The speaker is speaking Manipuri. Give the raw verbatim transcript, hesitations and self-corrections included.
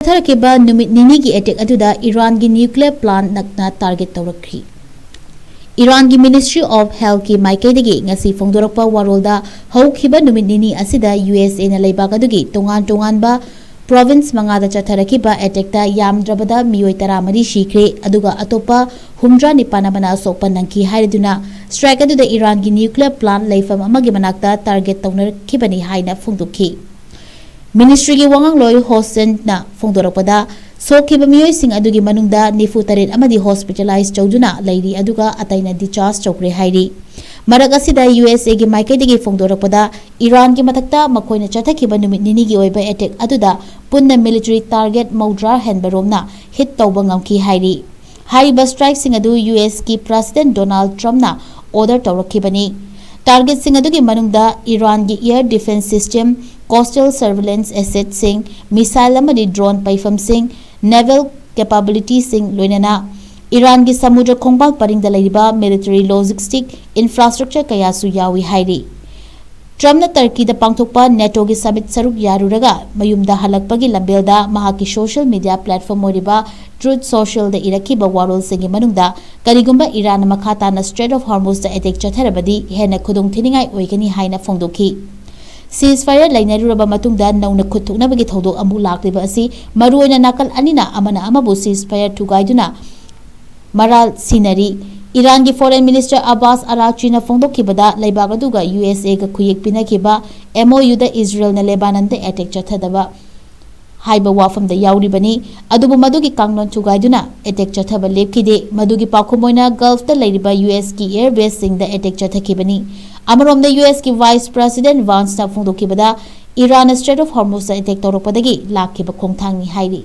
ꯆꯠꯊꯔꯛꯈꯤꯕ ꯅꯨꯃꯤꯠ ꯅꯤꯅꯤꯒꯤ ꯑꯦꯇꯦꯛ ꯑꯗꯨꯗ ꯏꯔꯥꯟꯒꯤ ꯅ꯭ꯌꯨꯀ꯭ꯂꯤꯌꯔ ꯄ꯭ꯂꯥꯟꯠꯅ ꯇꯥꯔꯒꯦꯠ ꯇꯧꯔꯛꯈꯤ꯫ ꯏꯔꯥꯟꯒꯤ Ministry of Healthꯀꯤ ꯃꯥꯏꯀꯩꯗꯒꯤ ꯉꯁꯤ ꯐꯣꯡꯗꯣꯔꯛꯄ ꯋꯥꯔꯣꯜꯗ, ꯍꯧꯈꯤꯕ ꯅꯨꯃꯤꯠ ꯅꯤꯅꯤ ꯑꯁꯤꯗ USAꯅ ꯂꯩꯕꯥꯛ ꯑꯗꯨꯒꯤ ꯇꯣꯉꯥꯟ ꯇꯣꯉꯥꯟꯕ ꯄ꯭ꯔꯣꯚꯤꯟꯁ ꯃꯉꯥꯗ ꯆꯠꯊꯔꯛꯈꯤꯕ ꯑꯦꯇꯦꯛꯇ ꯌꯥꯝꯗ꯭ꯔꯕꯗ ꯃꯤꯑꯣꯏ ꯇꯔꯥꯃꯔꯤ ꯁꯤꯈ꯭ꯔꯦ, ꯑꯗꯨꯒ ꯑꯇꯣꯞꯄ ꯍꯨꯝꯗ꯭ꯔꯥ ꯅꯤꯄꯥꯟ ꯑꯃꯅ ꯑꯁꯣꯛꯄ ꯅꯪꯈꯤ ꯍꯥꯏꯔꯗꯨꯅ, ꯁ꯭ꯇ꯭ꯔꯥꯏꯛ ꯑꯗꯨꯗ ꯏꯔꯥꯟꯒꯤ ꯅ꯭ꯌꯨꯀ꯭ꯂꯤꯌꯔ ꯄ꯭ꯂꯥꯟꯠ ꯂꯩꯐꯝ ꯑꯃꯒꯤ ꯃꯅꯥꯛꯇ ꯇꯥꯔꯒꯦꯠ ꯇꯧꯅꯔꯛꯈꯤꯕꯅꯤ ꯍꯥꯏꯅ ꯐꯣꯡꯗꯣꯛꯈꯤ꯫ Ministryꯒꯤ ꯋꯥꯉꯥꯡꯂꯣꯏ ꯍꯣꯁꯦꯟꯅ ꯐꯣꯡꯗꯣꯔꯛꯄꯗ, ꯁꯣꯛꯈꯤꯕ ꯃꯤꯑꯣꯏꯁꯤꯡ ꯑꯗꯨꯒꯤ ꯃꯅꯨꯡꯗ ꯅꯤꯐꯨ ꯇꯔꯦꯠ ꯑꯃꯗꯤ ꯍꯣꯁꯄꯤꯇꯥꯂꯥꯏꯖ ꯇꯧꯗꯨꯅ ꯂꯩꯔꯤ, ꯑꯗꯨꯒ ꯑꯇꯩꯅ ꯗꯤꯁꯆꯥꯔꯖ ꯇꯧꯈ꯭ꯔꯦ ꯍꯥꯏꯔꯤ꯫ ꯃꯔꯛ ꯑꯁꯤꯗ, USAꯒꯤ ꯃꯥꯏꯀꯩꯗꯒꯤ ꯐꯣꯡꯗꯣꯔꯛꯄꯗ, ꯏꯔꯥꯟꯒꯤ ꯃꯊꯛꯇ ꯃꯈꯣꯏꯅ ꯆꯠꯊꯈꯤꯕ ꯅꯨꯃꯤꯠ ꯅꯤꯅꯤꯒꯤ ꯑꯣꯏꯕ ꯑꯦꯇꯦꯛ ꯑꯗꯨꯗ ꯄꯨꯟꯅ ꯃꯤꯂꯤꯇꯔꯤ ꯇꯥꯔꯒꯦꯠ ꯃꯧꯗ꯭ꯔꯥ ꯍꯦꯟꯕ ꯔꯣꯝꯅ ꯍꯤꯠ ꯇꯧꯕ ꯉꯝꯈꯤ ꯍꯥꯏꯔꯤ꯫ ꯍꯥꯏꯔꯤꯕ ꯁ꯭ꯇ꯭ꯔꯥꯏꯛꯁꯤꯡ ꯑꯗꯨ USꯀꯤ ꯄ꯭ꯔꯦꯁꯤꯗꯦꯟꯠ ꯗꯣꯅꯥꯜꯗ ꯇ꯭ꯔꯝꯞꯅ ꯑꯣꯔꯗꯔ ꯇꯧꯔꯛꯈꯤꯕꯅꯤ꯫ ꯇꯥꯔꯒꯦꯠꯁꯤꯡ ꯑꯗꯨꯒꯤ ꯃꯅꯨꯡꯗ ꯏꯔꯥꯟꯒꯤ air defence system, coastal surveillance ꯑꯦꯁꯦꯠꯁꯤꯡ, ꯃꯤꯁꯥꯏꯜ ꯑꯃꯗꯤ ꯗ꯭ꯔꯣꯟ ꯄꯩꯐꯝꯁꯤꯡ, ꯅꯦꯚꯦꯜ ꯀꯦꯄꯥꯕꯤꯂꯤꯇꯤꯁꯤꯡ, ꯂꯣꯏꯅꯅ ꯏꯔꯥꯟꯒꯤ ꯁꯃꯨꯗ꯭ꯔ ꯈꯣꯡꯕꯥꯜ ꯄꯔꯤꯡꯗ ꯂꯩꯔꯤꯕ ꯃꯤꯂꯤꯇꯔꯤ ꯂꯣꯖꯤꯁꯇꯤꯛ ꯏꯟꯐ꯭ꯔꯥꯁ꯭ꯇ꯭ꯔꯛꯆꯔ ꯀꯌꯥꯁꯨ ꯌꯥꯎꯏ ꯍꯥꯏꯔꯤ꯫ ꯇ꯭ꯔꯝꯞꯅ ꯇꯔꯀꯤꯗ ꯄꯥꯡꯊꯣꯛꯄ ꯅꯦꯇꯣꯒꯤ ꯁꯃꯤꯠ ꯁꯔꯨꯛ ꯌꯥꯔꯨꯔꯒ ꯃꯌꯨꯝꯗ ꯍꯜꯂꯛꯄꯒꯤ ꯂꯝꯕꯦꯜꯗ ꯃꯍꯥꯛꯀꯤ ꯁꯣꯁꯤꯌꯦꯜ ꯃꯤꯗꯤꯌꯥ ꯄ꯭ꯂꯦꯠꯐꯣꯔꯝ ꯑꯣꯏꯔꯤꯕ ꯇ꯭ꯔꯨꯊ ꯁꯣꯁꯤꯌꯦꯜꯗ ꯏꯔꯛꯈꯤꯕ ꯋꯥꯔꯣꯜꯁꯤꯡꯒꯤ ꯃꯅꯨꯡꯗ, ꯀꯔꯤꯒꯨꯝꯕ ꯏꯔꯥꯟꯅ ꯃꯈꯥ ꯇꯥꯅ ꯁ꯭ꯇ꯭ꯔꯦꯠ ꯑꯣꯐ ꯍꯣꯔꯃꯨꯖꯗ ꯑꯦꯇꯦꯛ ꯆꯠꯊꯔꯕꯗꯤ ꯍꯦꯟꯅ ꯈꯨꯗꯣꯡꯊꯤꯅꯤꯡꯉꯥꯏ ꯑꯣꯏꯒꯅꯤ ꯍꯥꯏꯅ ꯐꯣꯡꯗꯣꯛꯈꯤ꯫ ꯁꯤꯖꯐꯥꯌꯔ ꯂꯩꯅꯔꯨꯔꯕ ꯃꯇꯨꯡꯗ ꯅꯧꯅ ꯈꯨꯠ ꯊꯣꯛꯅꯕꯒꯤ ꯊꯧꯗꯣꯛ ꯑꯃꯨꯛ ꯂꯥꯛꯂꯤꯕ ꯑꯁꯤ ꯃꯔꯨꯑꯣꯏꯅ ꯅꯥꯀꯜ ꯑꯅꯤꯅ ꯑꯃꯅ ꯑꯃꯕꯨ ꯁꯤꯖꯐꯥꯌꯔ ꯊꯨꯒꯥꯏꯗꯨꯅ ꯃꯔꯥꯜ ꯁꯤꯟꯅꯔꯤ꯫ ꯏꯔꯥꯟꯒꯤ ꯐꯣꯔꯦꯟ ꯃꯤꯅꯤꯁꯇꯔ ꯑꯕꯥꯁ ꯑꯔꯥꯆꯤꯅ ꯐꯣꯡꯗꯣꯛꯈꯤꯕꯗ, ꯂꯩꯕꯥꯛ ꯑꯗꯨꯒ USAꯒ ꯈꯨꯌꯦꯛ ꯄꯤꯅꯈꯤꯕ MOUꯗ ꯏꯖꯔꯦꯜꯅ ꯂꯦꯕꯥꯅꯟꯗ ꯑꯦꯇꯦꯛ ꯆꯠꯊꯗꯕ ꯍꯥꯏꯕ ꯋꯥꯐꯝꯗ ꯌꯥꯎꯔꯤꯕꯅꯤ, ꯑꯗꯨꯕꯨ ꯃꯗꯨꯒꯤ ꯀꯥꯡꯂꯣꯟ ꯊꯨꯒꯥꯏꯗꯨꯅ ꯑꯦꯇꯦꯛ ꯆꯠꯊꯕ ꯂꯦꯞꯈꯤꯗꯦ꯫ ꯃꯗꯨꯒꯤ ꯄꯥꯎꯈꯨꯝ ꯑꯣꯏꯅ ꯒꯜꯐꯇ ꯂꯩꯔꯤꯕ USꯀꯤ ꯑꯦꯌꯔ ꯕꯦꯁꯁꯤꯡꯗ ꯑꯦꯇꯦꯛ ꯆꯠꯊꯈꯤꯕꯅꯤ꯫ ꯑꯃꯔꯣꯝꯗ, USꯀꯤ ꯚꯥꯏꯁ ꯄ꯭ꯔꯦꯁꯤꯗꯦꯟꯠ ꯚꯥꯟꯁꯅ ꯐꯣꯡꯗꯣꯛꯈꯤꯕꯗ, ꯏꯔꯥꯟꯅ ꯁ꯭ꯇ꯭ꯔꯦꯠ ꯑꯣꯐ ꯍꯣꯔꯃꯨꯖꯗ ꯑꯦꯇꯦꯛ ꯇꯧꯔꯛꯄꯗꯒꯤ ꯂꯥꯛꯈꯤꯕ ꯈꯣꯡꯊꯥꯡꯅꯤ ꯍꯥꯏꯔꯤ꯫